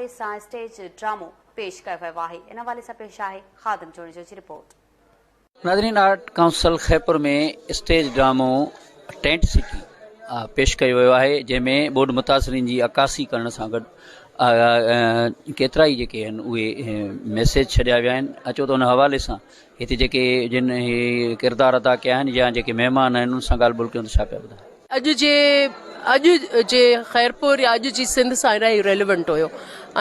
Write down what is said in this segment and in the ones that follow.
حوالي سان اسٽيج ڊرامو پيش ڪيو ويو آهي. ان حوالي سان پيش آهي خادم جوڻيجو جي رپورٽ. ناظرين آرٽ ڪائونسل خيرپور ۾ اسٽيج ڊرامو ٽينٽ سٽي پيش ڪيو ويو آهي جنهن ۾ ٻوڏ متاثرين جي عڪاسي ڪرڻ سان گڏ ڪيترائي جيڪي آهن اهي ميسيج ڇڏيا ويا آهن اچو ته ان حوالي سان هتي جيڪي جن هي ڪردار ادا ڪيا آهن يا جيڪي مهمان آهن انهن سان ڳالهه ٻولهه ڪيون ته ڇا پيا ٻڌائين. اڄ جي اڄ جي خيرپور يا اڄ جي سنڌ سان الاهي ريليونٽ هيو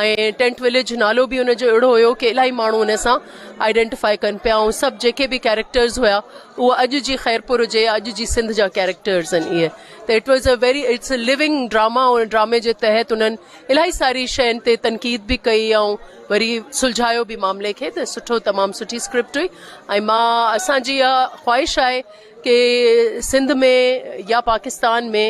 ۽ ٽينٽ وليج نالو به ان جو اهڙو هيو ڪي الاهي ماڻهو ان سان آئيڊينٽيفائي ڪن پيا ۽ سڀ جيڪي به ڪيريڪٽرز هيا اهو اڄ جي خيرپور جي اڄ جي سنڌ جا ڪيريڪٽرز آهن اهي ته it was a very it's a living drama ان ڊرامي جي تحت انهن الاهي ساري شين تي تنقيد به ڪئي ۽ وري سلجهايو به معاملي کي ته سٺو تمام سٺي اسڪرپٽ هئي ۽ مان اسان جي اها خواهش آهي ڪي سنڌ ۾ يا پاڪستان ۾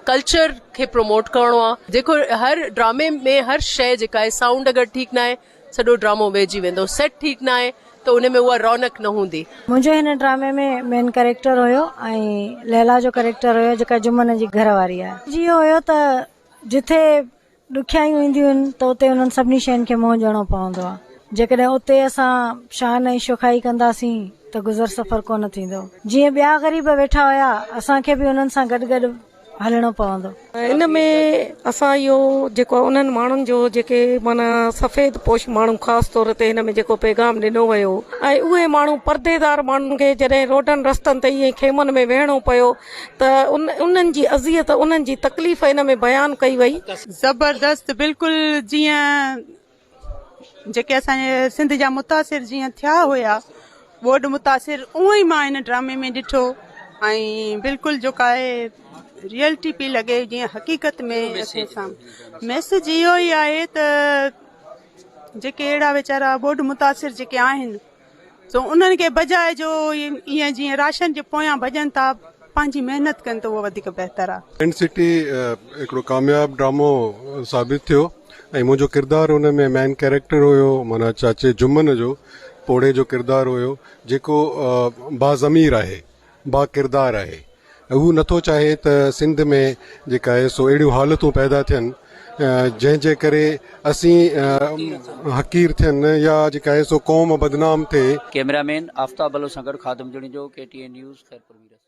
ڪلچر کي پروموٽ ڪرڻو آ جيڪو هر ڊرامي ۾ هر شيء جيڪا آهي سائونڊ اگر ٺيڪ ناهي سڄو ڊرامو ويهجي ويندو سيٽ ٺيڪ ناهي ته ان ۾ اها رونق نه هوندي. منهنجو هن ڊرامي ۾ مين ڪريڪٽر هيو ۽ ليلا جو ڪريڪٽر هيو جيڪا جمن جي گهر واري آهي. جي اهو هيو ته جٿي ڏکيائيون اينديون آهن ته اتي انهن سڀني شين کي منهن ڏيڻو پوندو آهي. جيڪڏهن اتي اسان شان ۽ شوخائي ڪنداسين ته گذر سفر ڪونه ٿيندو. جيئن ٻيا غريب ويٺا هيا، اسان کي به انهن سان گڏ گڏ هلڻو پوندو. ان ۾ اسان اهو جيڪو انهن ماڻهن جو جيڪي معنيٰ سفيد پوش ماڻهو خاص طور تي هن ۾ جيڪو پيغام ڏنو ويو ۽ اهي ماڻهو پرديدار ماڻهن کي جڏهن روڊن رستن تي ائين خيمن ۾ ويهڻو پيو ته انهن جي اذيت انهن جي تڪليف ان ۾ بيان ڪئي وئي. زبردست بلڪل جيئن جيڪي اسان جي سنڌ جا متاثر جيئن ٿيا هيا ٻوڏ متاثر اونئن ئي مان هن ڊرامي ۾ ڏٺو ۽ بلڪل جيڪا آهي ريئلٽي پئي لڳي جيئن حقيقت ۾ ميسج اهو ئي آهي ته جيڪي اهڙا ويچارا ٻوڏ متاثر جيڪي آهن سو انهن کي بجاء جو ائين جيئن راشن جي پويان ڀڄن ٿا پنهنجي محنت ڪن ته اهو وڌيڪ بهتر آ. اينڊ سٽي هڪڙو ڪامياب ڊرامو ثابت ٿيو ۽ منهنجو ڪردار ان ۾ مين ڪيريڪٽر هيو معنيٰ چاچي جمن جو پوڙهي جو ڪردار هيو جيڪو باضمير آهي باڪردار آهي ۽ هو نٿو چاهي ته سنڌ ۾ جيڪا آهي سو اهڙيون حالتون پيدا ٿين جنهن جي ڪري اسين حقير ٿين يا جيڪا آهي سو قوم بدنام ٿئي. ڪئميرا مين آفتاب بلوچ سان گڏ Khadim Junejo, K T N news, Khairpur Mirs.